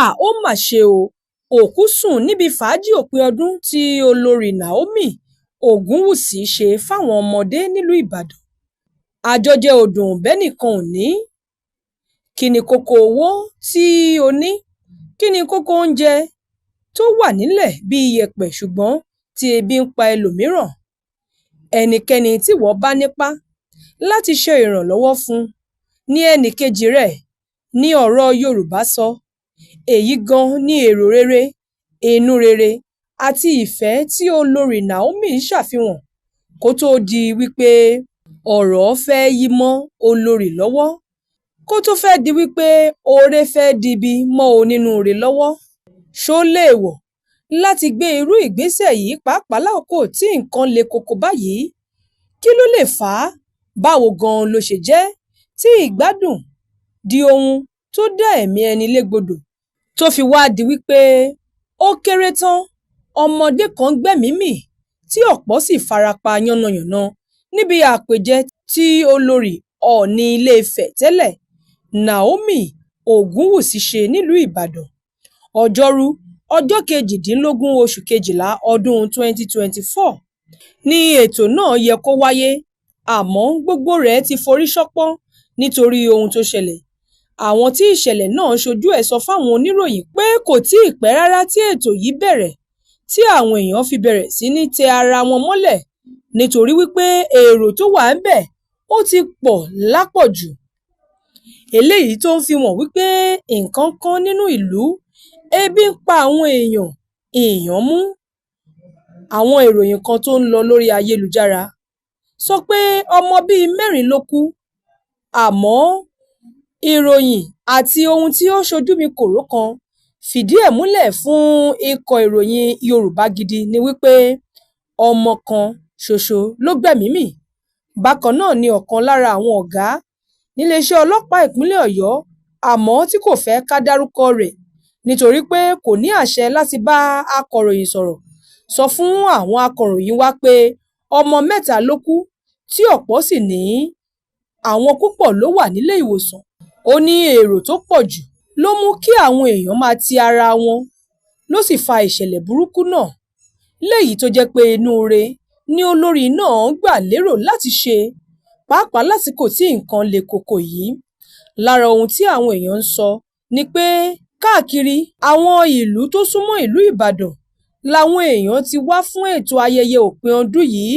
Háà, ó mà ṣe o, òkú sùn níbi fàájì òpin ọdún tí Olórí Naomi Ògúnwùsì ṣe fáwọn ọmọdé nílùú Ìbàdàn. Àjọjẹ ò dùn bẹ́nìkan ò ní. Kí ni kókó owó tí o ní? Kí ni kókó oúnjẹ tó wà nílẹ̀ bíi iyẹ̀pẹ̀ ṣùgbọ́n tí ebi ń pa ẹlòmíràn? Ẹnikẹ́ni tíwọ bá nípá láti ṣe ìrànlọ́wọ́ fún ní ẹnìkejì rẹ ní ọ̀rọ̀ Yorùbá sọ. Èyí gan-an ni èrò rere, inú rere àti ìfẹ́ tí Olorì Naomi ṣàfihàn kó tó di wípé ọ̀rọ̀ fẹ́ yí mọ́ olorì lọ́wọ́, kó tó fẹ́ di wípé oore fẹ́ dibi mọ́ onínúure lọ́wọ́. Ṣó léèwọ̀ láti gbé irú ìgbésẹ̀ yìí pàápàá lákòókò tí nǹkan le koko báyìí? Kí ló lè fà á? Báwo gan-an ló ṣe jẹ́ tí ìgbádùn di ohun tó dá ẹ̀mí ẹni légbodò tó fi wá di wípé ó kéré tán ọmọdé kan gbẹ́mìí mì tí ọ̀pọ̀ sì fara pa yánnayànna níbi àpèjẹ tí Olórí Ọọ̀ni Ilé-Ifẹ̀ tẹ́lẹ̀, Naomi Ògúnwùsì ṣe nílùú Ìbàdàn, Ọjọ́rú 18 oṣù Kejìlá ọdún 2024 ni ètò náà yẹ kó wáyé, àmọ́ gbogbo rẹ̀ ti forí ṣánpọ́n nítorí ohun tó ṣẹlẹ̀. Àwọn tí ìṣẹ̀lẹ̀ náà ṣojú ẹ̀ sọ fáwọn oníròyìn pé kò tíì pẹ́ rárá tí ètò yìí bẹ̀rẹ̀ tí àwọn èèyàn fi bẹ̀rẹ̀ sí ní tẹ ara wọn mọ́lẹ̀ nítorí wípé èrò tó wà ńbẹ̀ ó ti pọ̀ lápọ̀jù. Eléyìí tó ń fi hàn wípé nǹkan kán nínú ìlú, ebi ń pa àwọn èèyàn, ìyàn mú. Àwọn ìròyìn kan tó ń lọ lórí ayélujára sọ pé ọmọ bíi mẹ́rin ló kú, àmọ́ ìròyìn àti ohun tí ó ṣojú mi kòró kan fìdí ẹ̀ múlẹ̀ fún ikọ̀ ìròyìn Yorùbá Gidi ni wípé ọmọ kan ṣoṣo ló gbẹ́mìí mì. Bákan náà ni ọ̀kan lára àwọn ọ̀gá níléeṣẹ́ ọlọ́pàá ìpínlẹ̀ Ọ̀yọ́ àmọ́ tí kò fẹ́ ká dárúkọ rẹ̀ nítorí pé kò ní àṣẹ láti bá akọ̀ròyìn sọ̀rọ̀ sọ fún àwọn akọ̀ròyìn wa pé ọmọ mẹ́ta ló kú tí ọ̀pọ̀ sì ní àwọn púpọ̀ ló wà nílé ìwòsàn. Ó ní èrò tó pọ̀ jù ló mú kí àwọn èèyàn máa ti ara wọn ló sì fa ìṣẹ̀lẹ̀ burúkú náà, léyìí tó jẹ́ pé inú ire ni olórí náà gbà lérò láti ṣe pàápàá lásìkò tí nǹkan le koko yìí. Lára ohun tí àwọn èèyàn ń sọ ni pé káàkiri àwọn ìlú tó súnmọ́ ìlú Ìbàdàn làwọn èèyàn ti wá fún ètò ayẹyẹ òpin ọdún yìí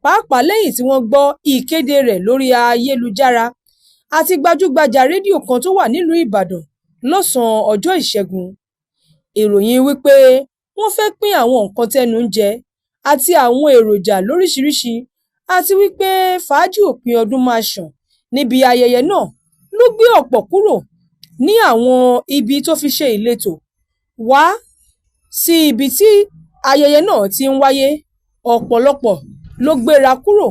pàápàá lẹ́yìn tí wọ́n gbọ́ ìkéde rẹ̀ lórí ayélujára àti gbajúgbajà rédíò kan tó wà nílùú Ìbàdàn lọ́sàn-án ọjọ́ Ìṣẹ́gun. Ìròyìn wípé wọ́n fẹ́ pín àwọn nǹkan tẹ́nu ń jẹ àti àwọn èròjà lóríṣiríṣi àti wípé fàájì òpin ọdún máa ṣàn níbi ayẹyẹ náà ló gbé ọ̀pọ̀ kúrò ní àwọn ibi tó fi ṣe ìletò wá sí ibi tí ayẹyẹ náà ti ń wáyé. Ọ̀pọ̀lọpọ̀ ló gbéra kúrò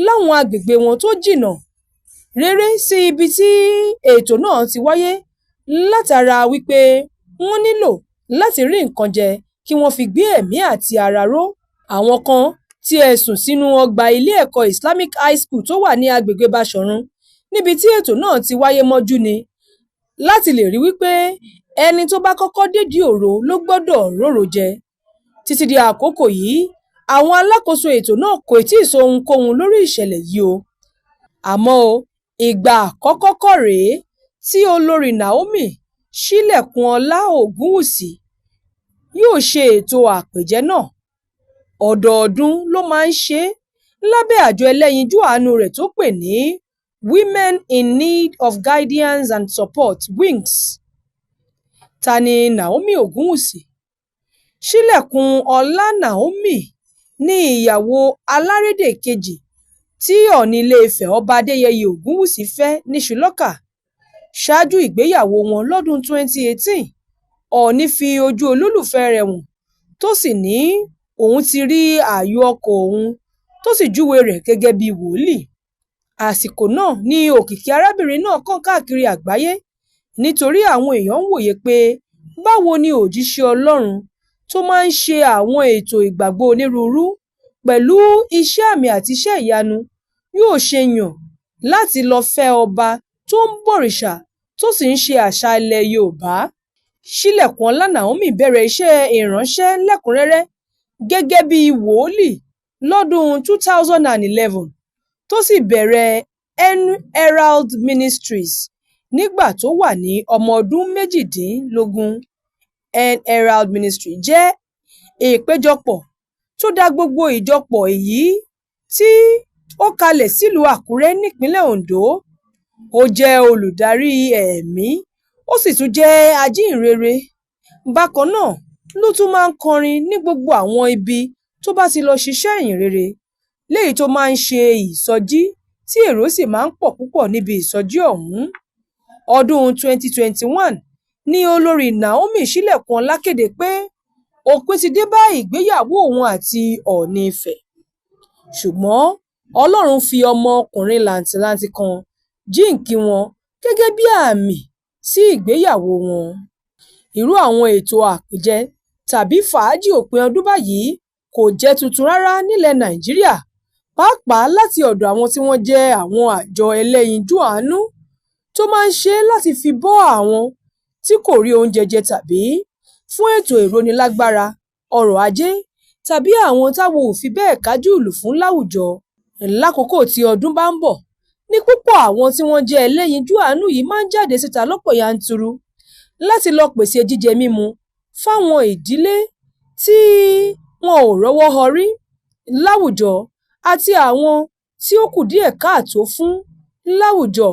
láwọn agbègbè wọn tó jìnnà réré sí ibi tí ètò náà ti wáyé látara wípé wọ́n nílò láti rí nǹkan jẹ kí wọ́n fi gbé ẹ̀mí àti ara ró. Àwọn kan tiẹ̀ sùn sínú ọgbà ilé ẹ̀kọ́ Islamic High School tó wà ní agbègbè Baṣọ̀run níbi tí ètò náà ti wáyé mọ́jú ni láti lè rí wípé ẹni tó bá kọ́kọ́ dédìí ọ̀rọ̀ ló gbọ́dọ̀ róró jẹ. Títí di àkókò yìí, àwọn alákòóso ètò náà kò tíì sọ ohunkóhun lórí ìṣẹ̀lẹ̀ yìí o. Àmọ́ ó, ìgbà àkọ́kọ́ kọ́ rèé tí Olorì Naomi Ṣílẹ̀kùnọlá Ògúnwùsì yóò ṣe ètò àpèjẹ náà. Ọdọọdún ló máa ń ṣe é lábẹ́ àjọ ẹlẹ́yinjú àánú rẹ̀ tó pè ní Women in Need of Guidance and Support WINGS. Ta ni Naomi Ògúnwùsì? Ṣílẹ̀kùnọlá Naomi ni ìyàwó alárédè kejì tí Ọọ̀ni Ilé-Ifẹ̀ Ọba Adéyẹyè Ògúnwùsì fẹ́ níṣùlọ́kà. Ṣáájú ìgbéyàwó wọn lọ́dún 2018, Ọọ̀ni fi ojú olólùfẹ́ẹ rẹ̀ hàn tó sì ní òun ti rí ààyò ọkàn òun tó sì júwe rẹ̀ gẹ́gẹ́ bíi wòlíì. Àsìkò náà ni òkìkí arábìnrin náà kàn káàkiri àgbáyé nítorí àwọn èèyàn ń wòye pé báwo ni òjíṣẹ́ Ọlọ́run tó máa ń ṣe àwọn ètò ìgbàgbọ́ onírúurú pẹ̀lú iṣẹ́ àmì àti iṣẹ́ ìyanu yóò ṣe yàn láti lọ fẹ́ ọba tó ń bọ̀rìṣà tó sì ń ṣe àṣà ilẹ̀ Yorùbá. Ṣílẹ̀kùnọlá Naomi bẹ̀rẹ̀ iṣẹ́ ìránṣẹ́ lẹ́kùnrẹ́rẹ́ gẹ́gẹ́ bíi wòlíì lọ́dún 2011, tó sì bẹ̀rẹ̀ En-Herald Ministries nígbà tó wà ní ọmọ ọdún 18. En-Herald Ministries jẹ́ ìpéjọpọ̀ tó da gbogbo ìjọ pọ̀ èyí tí ó kalẹ̀ sílùú Àkúrẹ́ nípínlẹ̀ Oǹdó. Ó jẹ́ olùdarí ẹ̀mí ó sì tún jẹ́ ajíhìnrere, bákan náà ló tún máa ń kọrin ní gbogbo àwọn ibi tó bá ti lọ ṣiṣẹ́ ìhìnrere, léyìí tó máa ń ṣe ìsọjí tí èrò sì máa ń pọ̀ púpọ̀ níbi ìsọjí ọ̀hún. Ọdún 2021 ni Olorì Naomi Ṣílẹ̀kùnọlá kéde pé òpin ti dé bá ìgbéyàwó òun àti Ọọ̀ni Ifẹ̀, ṣùgbọ́n Ọlọ́run fi ọmọ ọkùnrin làǹtìlanti kan jíǹkí wọn gẹ́gẹ́ bí àmì sí ìgbéyàwó wọn. Irú àwọn ètò àpèjẹ tàbí fàájì òpin ọdún báyìí kò jẹ́ tuntun rárá nílẹ̀ Nàìjíríà, pàápàá láti ọ̀dọ̀ àwọn tí wọ́n jẹ́ àwọn àjọ ẹlẹ́yinjú-àánú tó máa ń ṣe é láti fi bọ́ àwọn tí kò rí oúnjẹ jẹ tàbí fún ètò ìrónílágbára ọrọ̀ ajé tàbí àwọn táwo ò fi bẹ́ẹ̀ kájú ìlù fún láwùjọ. Lákòókò tí ọdún bá ń bọ̀ ní púpọ̀ àwọn tí wọ́n jẹ́ ẹlẹ́yinjú-àánú yìí máa ń jáde síta lọ́pọ̀ yanturu láti lọ pèsè jíjẹ mímu fáwọn ìdílé tí wọn ò rọ́wọ́ họrí láwùjọ àti àwọn tí ó kù díẹ̀ káàtó fún láwùjọ.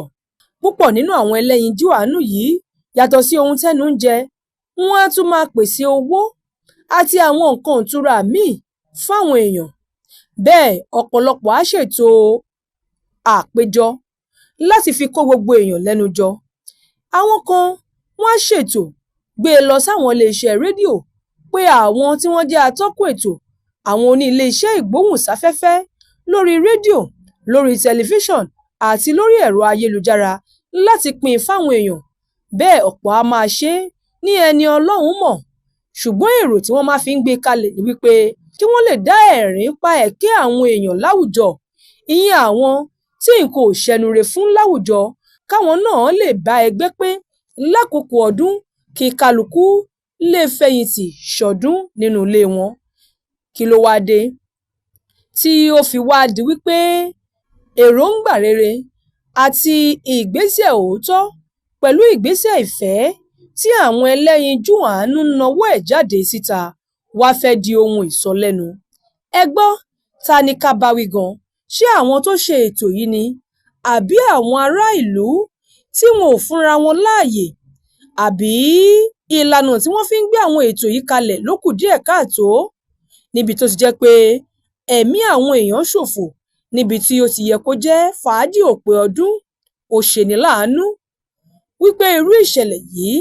Púpọ̀ nínú àwọn ẹlẹ́yinjú-àánú yìí yàtọ̀ sí ohun tẹ́nu ń jẹ, wọ́n á tún máa pèsè owó àti àwọn nǹkan ìtura míì fáwọn èèyàn. Bẹ́ẹ̀ ọ̀pọ̀lọpọ̀ á ṣètò àpéjọ láti fi kó gbogbo èèyàn lẹ́nu jọ. Àwọn kan wọ́n á ṣètò gbé e lọ sáwọn iléeṣẹ́ rédíò pé àwọn tí wọ́n jẹ́ atọ́kùn ètò, àwọn oní iléeṣẹ́ ìgbóhùnsáfẹ́fẹ́ lórí rédíò, lórí tẹlifíṣàn àti lórí ẹ̀rọ ayélujára láti pín in fáwọn èèyàn. Bẹ́ẹ̀ ọ̀pọ̀ á máa ṣe é ní ẹni Ọlọ́run mọ̀, ṣùgbọ́n èrò tí wọ́n máa fi ń gbé e kalẹ̀ ni wípé kí wọ́n lè dá ẹ̀rín pa ẹ̀kẹ́ àwọn èèyàn láwùjọ, ìyẹn àwọn tí nǹkan ò ṣẹnure fún láwùjọ, káwọn náà lè bá ẹgbẹ́ pé lákòókò ọdún kí kálukú lè fẹ̀yìntì ṣọdún nínú ilé wọn. Kí ló wáá dé tí ó fi wá di wípé èròǹgbà rere àti ìgbésẹ̀ òótọ́ pẹ̀lú ìgbésẹ̀ ìfẹ́ tí àwọn ẹlẹ́yinjú-àánú ń nawọ́ ẹ̀ jáde síta wàá fẹ́ di ohun ìsọlẹ́nu? Ẹ gbọ́, ta ni ká bá wí gan-an? Ṣé àwọn tó ṣe ètò yìí ni àbí àwọn ará ìlú tí wọn ò fúnra wọn láàyè, àbí ìlànà tí wọ́n fi ń gbé àwọn ètò yìí kalẹ̀ ló kù díẹ̀ káàtó, níbi tó ti jẹ́ pé ẹ̀mí àwọn èèyàn ṣòfò níbi tí ó ti yẹ kó jẹ́ fàájì òpin ọdún? Ó ṣeni láàánú wípé irú ìṣẹ̀lẹ̀ yìí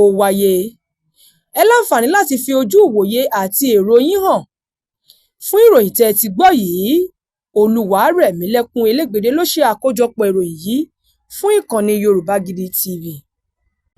ò wáyé. Ẹ láǹfààní láti fi ojú ìwòye àti èrò yín hàn fún ìròyìn tẹ́ ẹ ti gbọ́ yìí. Olúwarẹ̀mílẹ́kún Elégbèdé ló ṣe àkójọpọ̀ ìròyìn yìí fún ìkànnì Yorùbá Gidi TV.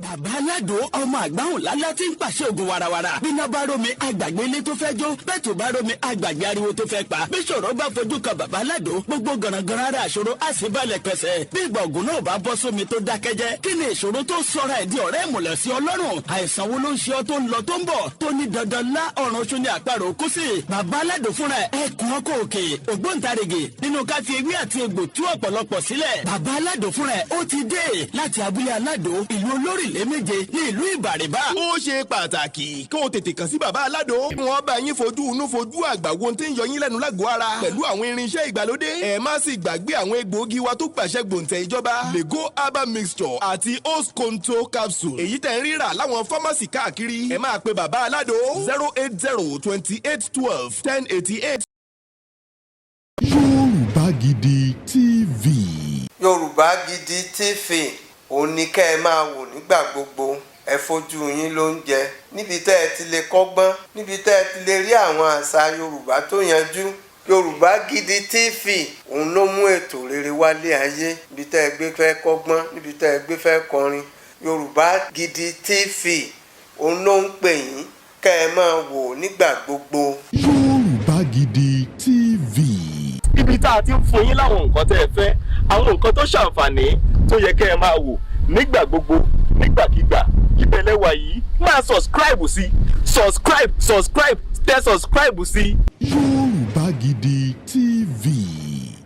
Bàbá Aládùn, ọmọ àgbáhùn lálá tí ń pàṣẹ ògùn warawara. Bíná bá rómi, àgbàgbé ilé tó fẹ́ jó. Bẹ́ẹ̀ tó bá rómi, àgbàgbé ariwo tó fẹ́ pa. Bí ṣòro bá fojú kan bàbá Aládùn, gbogbo gànàgànà ara àṣòro á sì balẹ̀ pẹ̀sẹ̀. Bí ìgbà ògùn náà bá bọ́ sómi tó dákẹ́jẹ́, kí ni ìṣòro tó sọra ẹ̀ di ọ̀rẹ́ ìmùlẹ̀ sí Ọlọ́run? Àìsàn wo ló ń ṣe ọ́ tó ń lọ tó ń bọ̀, tó ní dandan lá ọ̀run oṣù ní àparò kú sí? Bàbá Aládùn fúnra ẹ̀, ẹkùn ọkọ̀ òkè, ògbóǹtarìgì nínú ká fi ewé àti egbò tú ọ̀pọ̀lọpọ̀ sílẹ̀. Bàbá Aládùn fúnra ẹ̀ ó ti dé láti abúlé Aládùn, ìlú olórílẹ̀ méje ní ìlú Ìbàrìbà. Ó ṣe pàtàkì kó o tètè kàn sí bàbá Aládò. Wọ́n bá yín fojú inú fojú àgbà wo tí ń yọ yín lẹ́nu lágọ̀ọ́ ara pẹ̀lú àwọn irinṣẹ́ ìgbàlódé. Ẹ má sì gbàgbé àwọn egbòogi wa tó gbàṣẹ gbòǹtẹ̀ ìjọba, Lego herbal mixture àti Osconto capsule, èyí tẹ̀ ń rírà láwọn fámásì káàkiri. Ẹ máa pe bàbá Aládò 08028121088. Yorùbá Gidi TV. Yorùbá Gidi TV, òun ni kẹ́ ẹ máa wò nígbà gbogbo. Ẹ fojú yín ló ń jẹ níbi tẹ́ ẹ ti lè kọ́gbọ́n, níbi tẹ́ ẹ ti lè rí àwọn àṣà Yorùbá tó yanjú. Yorùbá Gidi TV, òun ló mú ètò rere wálé ayé. Níbi tẹ́ ẹ gbé fẹ́ kọ́gbọ́n, níbi tẹ́ ẹ gbé fẹ́ kọrin, Yorùbá Gidi TV, òun ló ń pè yín kẹ́ ẹ máa wò nígbà gbogbo. Yorùbá Gidi TV. Ibi tá a ti ń fún yín láwọn nǹkan tẹ́ ẹ fẹ́, àwọn nǹkan tó ṣàǹfààní tó yẹ kẹ́ ẹ máa wò nígbà gbogbo, nígbàkigbà. Ibẹ̀ lẹ wà yìí, máa subscribe sí, subscribe, subscribe, tẹ subscribe sí. Yorùbá Gidi TV.